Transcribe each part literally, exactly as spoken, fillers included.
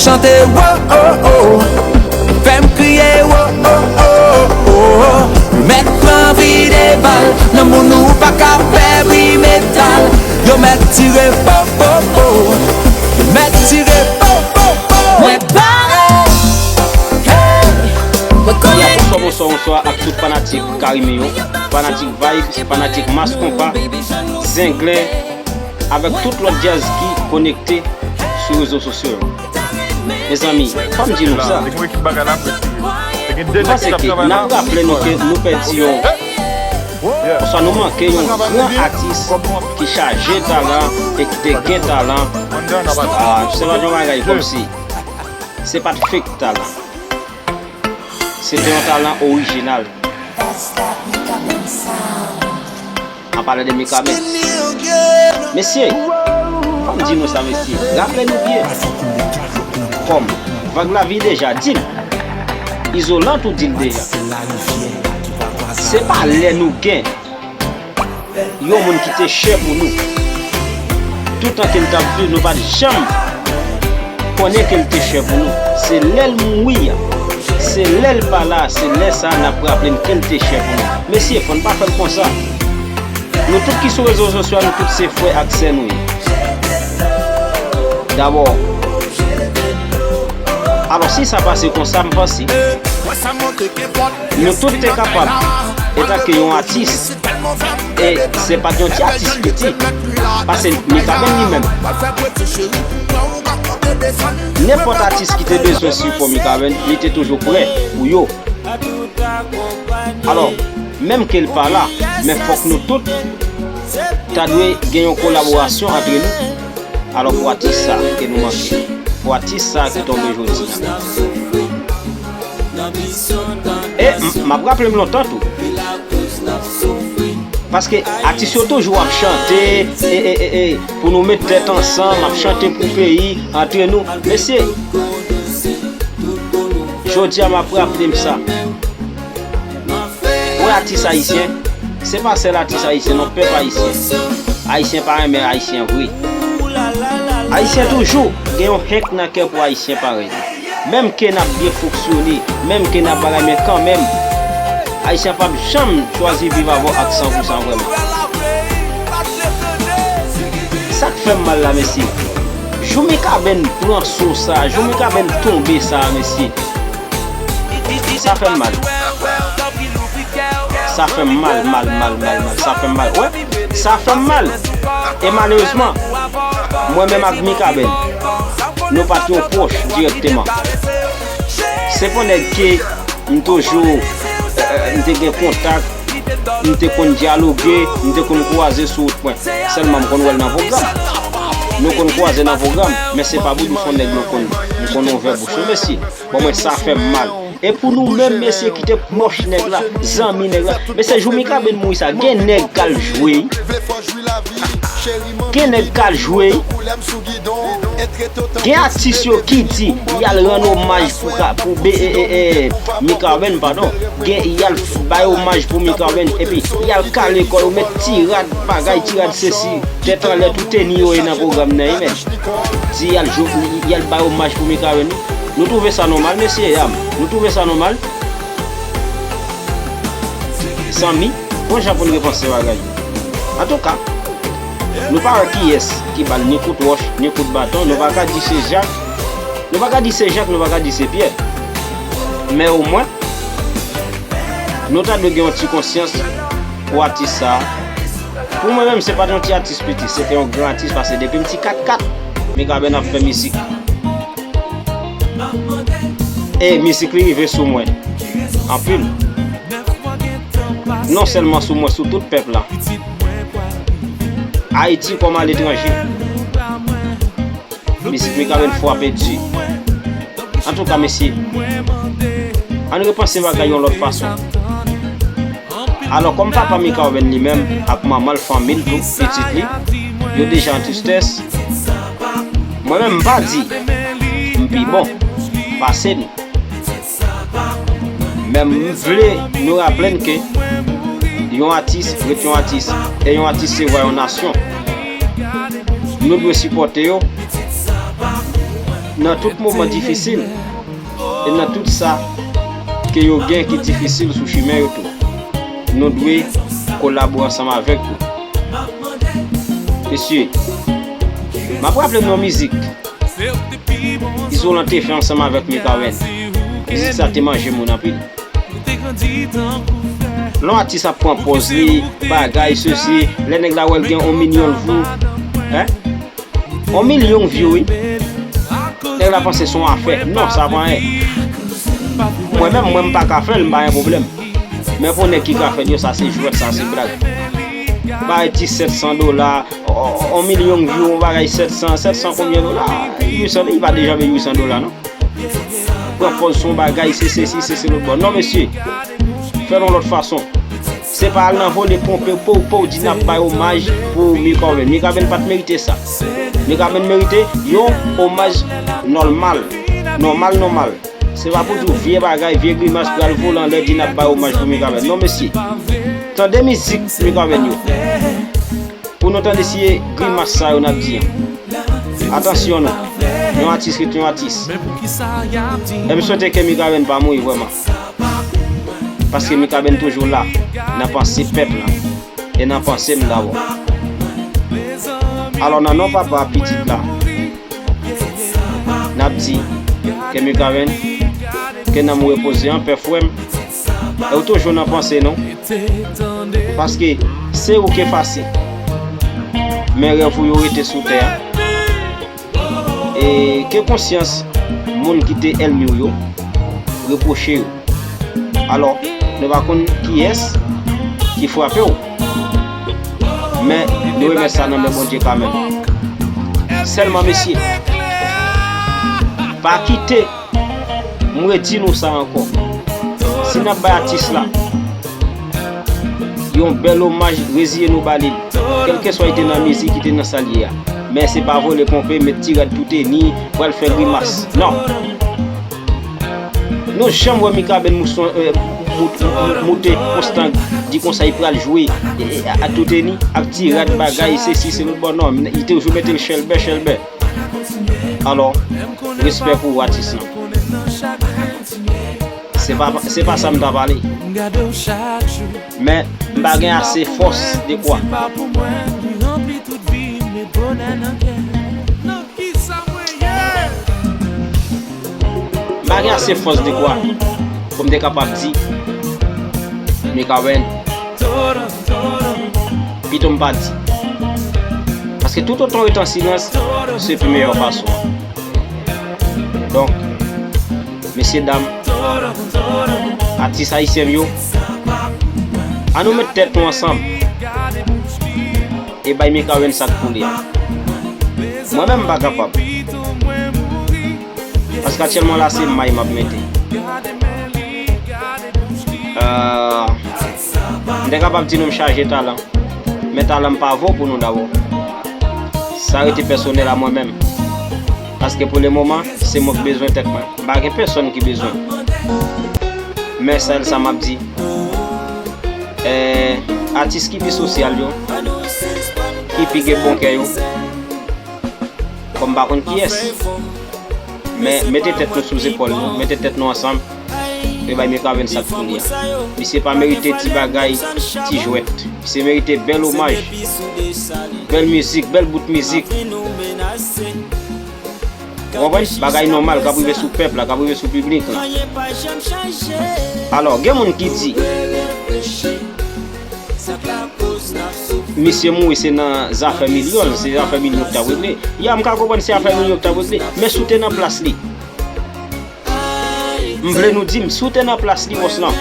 Chante wo, o, o. Fè m kriye wo, o, o, o. Mèt pran vide bal, nan moun ou pa ka fè bri metal. Yo mèt tire po, po, po. Yo mèt tire po, po, po. Mwen pare. Hey. Mwen konnen. Bonswa, bonswa, bonswa ak tout fanatik Carime yo, fanatik Vibes, fanatik Mass Konpa, Zenglen, avèk tout lòt djaz ki konekte sou rezo sosyo yo. Mezanmi, fò m di nou sa. M panse ke n ap raple nou ke nou pèdi yon, oswa nou manke yon gran atis ki chaje talan e ki te gen talan. Ah, se pa yon bagay kòmsi. Se pa t fake talan. Se te yon talan orijinal. An palan de Mikaben. Mesye, fò m di nou sa, mesye. Raple nou byen. Kòm Vag Lavi deja di l, Izolan tou di l deja. Se pa lè nou gen yon moun ki te chè pou nou. Toutan ke l t ap viv, nou pa t janm konnen ke l te chè pou nou. Se lè l mouri a, se lè l pa la, se lè sa a n ap raple n ke l te chè pou nou. Mesye, fò n pa fè l konsa. Nou tout ki sou rezo sosyo a, nou tout se frè ak sè nou ye. Dabò, alò, si sa pase konsa, m panse nou tout te kapab, etanke yon atis, e se pa t yon ti atis piti, pase Mikaben li menm. Nenpòt atis ki te bezwen sipò Mikaben, li te toujou prè pou yo. Alò, menm ke l pa la, men fòk nou tout ta dwe gen yon kolaborasyon antre nou. Alò, pou atis sa ke nou manke, pou atis sa ki tonbe jodi a. E m, m ap raple m lontan tou. Paske atis yo toujou ap chante, e, e, e, e, pou nou met tèt ansanm, ap chante pou peyi, antre nou. Mesye, jodi a m ap raple m sa. Pou atis ayisyen, se pa sèl atis ayisyen non, pèp ayisyen. Ayisyen pa renmen ayisyen vre. Ayisyen toujou gen yon henk nan kè pou ayisyen parèy. Menm ke n ap byen fonksyone, menm ke n ap bagay, men kanmenm, ayisyen p ap janm chwazi viv avè w ak san pou san vrèman. Sa k fè m mal la, mesye, jou Mikaben pran so sa, jou Mikaben tonbe sa, mesye, sa fè m mal. Sa fè m mal, mal, mal, mal, mal. Sa fè m mal. Wè, sa fè m mal. E malerezman, mwen menm ak Mikaben, nou pa t yon pwòch dirèkteman. Se pa yon nèg ke m toujou, eh, m te gen kontak, m te konn dyaloge, m te konn kwaze sou wout mwen. Sèlman m konn wè l nan pwogram. Nou konn kwaze nan pwogram, men se pa pou di m se yon nèg nou konn, m konn yon vè bouch yo, mesye. Bon, mwen, sa fè m mal. E pou nou menm, mesye, ki te pwòch nèg la, zanmi nèg la, mesye, jou Mikaben mouri sa, gen nèg k al jwe. Gen nèg k al jwe. Gen atis yo ki di y al rann omaj pou ka, pou be, e, e, e, Mikaben, padon. Gen, y al bay omaj pou Mikaben, epi y al kale kò yo, met ti rad bagay, ti rad sesi, tèt anlè, tout teni yo ye nan pwogram nan, wi, men. Di y al jou, y al bay omaj pou Mikaben, wi. Nou twouve sa nòmal, mesye, dam? Nou twouve sa nòmal? Zanmi, bon jan pou n repanse bagay yo. Antouka, nou pa wè kiyès ki ba l ni kout wòch, ni kout baton, nou pa ka di se Jak, nou pa ka di se Jak, nou pa ka di se Pyè. Men omwen, nou ta dwe gen yon ti konsyans pou atis sa a. Pou mwen menm, se pa t yon ti atis piti, se te yon gran atis, paske depi m ti kat kat, Mikaben ap fè mizik. E mizik li rive sou mwen anpil. Non sèlman sou mwen, sou tout pèp la. Ayiti kòm aletranje. Mizik Mikaben frape di. Antouka, mesye, ann repanse bagay yon lòt fason. Alò, kòm papa Mikaben li menm, ak manman l, fanmi l tou, pitit li, yo deja an tristès, mwen menm, m pa di m pi bon pase nou. Men m vle nou raple n ke yon atis ret yon atis, e yon atis se vwa yon nasyon. Nou dwe sipòte yo. nan tout moman difisil, e nan tout sa ke yo gen ki difisil sou chimen yo tou. Nou dwe kolabore ansanm avèk yo. Mesye, m ap raple nou yon mizik Izolan te fè ansanm avèk Mikaben. Mizik sa te manje moun anpil. Lè yon atis ap pran pòz li, bagay, sesi, lè nèg la wè l gen yon milyon view, en? Yon milyon view, wi. Nèg la panse se yon afè. Non, sa pa anyen. Mwen menm, mwen m pa ka fè l, m pa gen pwoblèm. Men pou nèg ki ka fè l yo, sa se jwèt, sa se blag. Bay ti sèt san dola, yon milyon view, yon bagay sèt san, sèt san konbyen dola? Uit san, li pa deja vle uit san dola, non? Pran pòz sou yon bagay, se sesi, se se lòt bò. Non, mesye, fè l yon lòt fason. Se pa al nan vole ponpe pou, pou di n ap bay omaj pou Mikaben. Mikaben pa t merite sa. Mikaben merite yon omaj nòmal. Nòmal, nòmal. Se pa pou di w vye bagay, vye grimas pral vole anlè di n ap bay omaj pou Mikaben. Non, mesye. Tande mizik Mikaben yo. Pou nou tande si e grimas sa yo n ap di an. Atansyon non. Yon atis ret yon atis. E m swete ke Mikaben pa mouri vrèman. Paske Mikaben toujou la nan panse pèp la. E nan panse m dabò. Alò, nan non Papa, Pitit la, n ap di ke Mikaben, ke nanm ou repoze an pè, frè m. E ou toujou nan panse nou. Paske se ou k efase. Men rèv ou yo rete sou tè a. E ke konsyans moun ki te ènmi w yo repwoche yo. Alò, nou pa konn kiyès ki frape w. Men, nou remèt sa nan men Bondye kanmenm. Sèlman, mesye, pa kite, m redi nou sa ankò. Si n ap bay atis la yon bèl omaj, reziye nou ba li l. Kèlkeswa li te nan mizik, li te nan sa l ye a. Men se pa vole ponpe, met ti rad tou teni, pral fè grimas. Non. Nou janm wè Mikaben mouson, eh, mout-, mout-, moute konstan, di konsa li pral jwe, eh, eh, a, a tou teni, ak ti rad bagay, sesi, se lòt bò, non, li te toujou mete l chèlbè, chèlbè. Alò, respè pou ou, atis lan. Se pa, se pa sa m ta pale. Men, m pa gen ase fòs dekwa. M pa gen ase fòs dekwa pou m te kapab di Mikaben. Pito m pa di. Paske toutotan w rete an silans, se pi meyè fason. Donk, mesye dam, atis ayisyen m yo, ann nou met tèt nou ansanm e bay Mikaben sa k pou li a. Mwen menm m pa kapab. Paske aktyèlman la se may m ap mete. Euh, m te kapab di nou m chaje talan. Men talan m pa vo pou nou dabò. Sa rete pèsonèl a mwen menm. Paske pou le moman, se mwen k bezwen tèt mwen. M pa gen pèsonn ki bezwen. Men sèl sa m ap di. Eh, atis ki pi sosyal yo, ki pi gen bon kè yo, kòm m pa konn kiyès. Men mete tèt nou sou zepòl nou, mete tèt nou ansanm, e bay Mikaben sa k pou li a. Misye pa merite ti bagay, ti jwèt. Misye merite bèl omaj, bèl mizik, bèl bout mizik. Ou konprann? Bagay nòmal k ap rive sou pèp la, k ap rive sou piblik la. Alò, gen moun ki di, misye mouri se nan zafè milyon, se zafè milyon ki t ap regle. Ya, m ka konprann se afè milyon ki t ap regle, men si w te nan plas li, m vle nou di m, si w te nan plas li, bòs lan,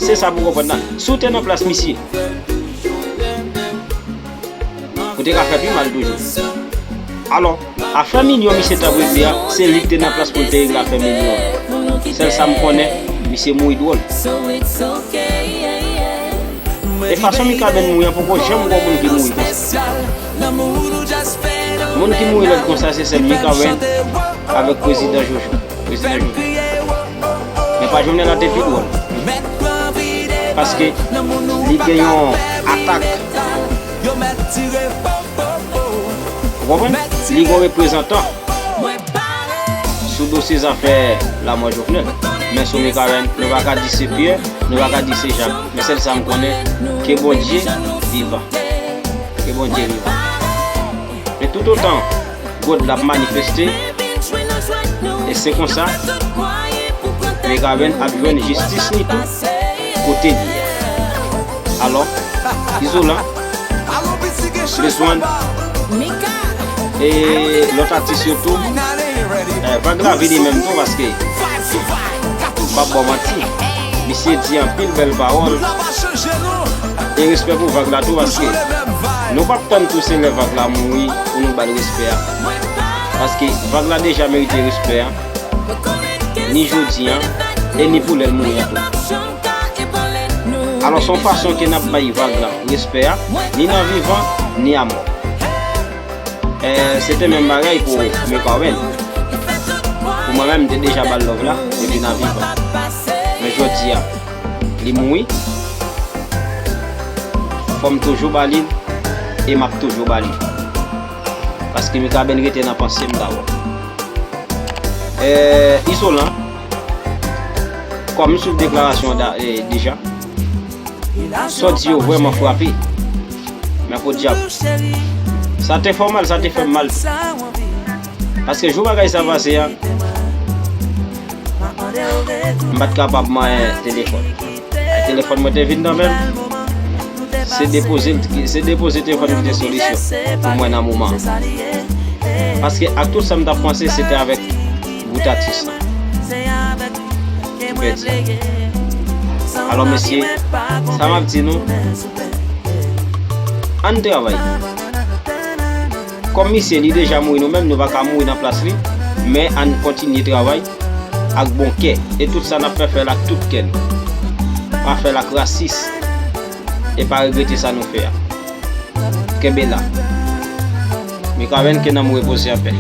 se sa pou w konprann la. Si w te nan plas misye, ou te ka fè pi mal toujou. Alò, afè milyon misye t ap regle a, se li k te nan plas pou l te regle afè milyon an. Sèl sa m konnen, misye mouri dwòl. E fason Mikaben mouri an, poko janm wè moun ki mouri konsa. Moun ki mouri lòd konsa, se sèl Mikaben avèk prezidan Jojo. Prezidan Jojo. Men pa Jovenel la te pi dwòl. Paske li gen yon atak. Konprann? Li gon reprezantan sou dosye zafè lamò Jovenel. Men sou Mikaben, nou pa ka di se Pyè, nou pa ka di se Jak. Men sèl sa m konnen, ke Bondye vivan. Ke Bondye vivan. Men toutotan God la ap manifeste, e se konsa, Mikaben ap jwenn jistis li tou kote li ye. Alò, Izolan, Lezwann, e lòt atis yo tou, eh, vag la vini menm tou, paske m p ap ba w manti, misye di anpil bèl pawòl, e respè pou vag la tou, paske nou p ap tann tou se lè vag la mouri pou nou ba l respè a, paske vag la deja merite respè a, ni jodi a, e ni pou lè l mouri a tou. Alò, se yon fason ke n ap bay vag la respè a, ni nan vivan, ni a mò. Eh, se te menm bagay pou Mikaben. Pou mwen menm, m te deja ba l love la, depi nan vivan. Men jodi a, li mouri. Fò m toujou ba li l, e m ap toujou ba li l. Paske Mikaben rete nan panse m dabò. Eh, Izolan, kòm m swiv deklarasyon w da-, eh, deja, sa w di yo vrèman frape. Men podyab. Sa te fè w mal, sa te fè m mal tou. Paske jou bagay sa pase a, m pa t kapab manyen telefòn. Ay, telefòn mwen te vin nan men m. Se depoze, se depoze telefòn ki te solisyon pou mwen nan moman an. Paske ak tout sa m t ap panse, se te avèk bout atis la. Ki pèdi. Alò, mesye, sa m ap di nou, ann travay. Kòm misye, li deja mouri, nou menm, nou pa ka mouri nan plas li, men ann kontinye travay ak bon kè. E tout sa n ap fè, fè l ak tout kè n. Pa fè l ak rasis. E pa regrete sa nou fè a. Kenbe la. Mikaben, ke nanm ou repoze anpè.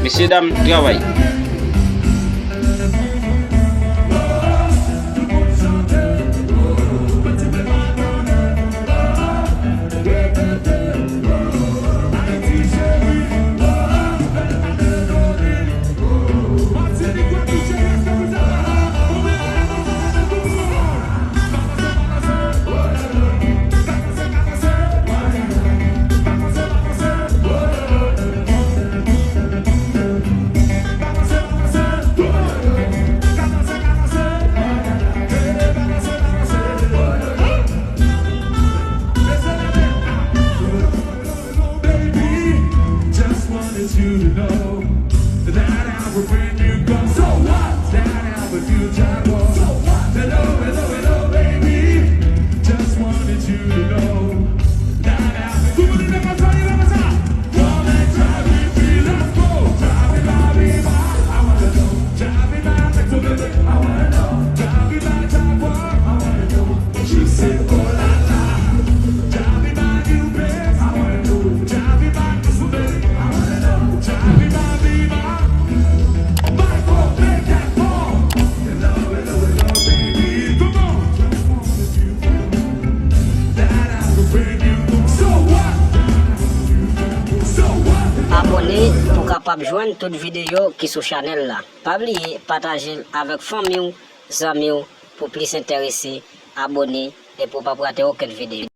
Mesye dam, travay. Abòne pou w kapab jwenn tout videyo ki sou chanèl la. Pa bliye pataje l avèk fanmi w, zanmi w pou plis enterese, abòne e pou w p ap rate okenn videyo.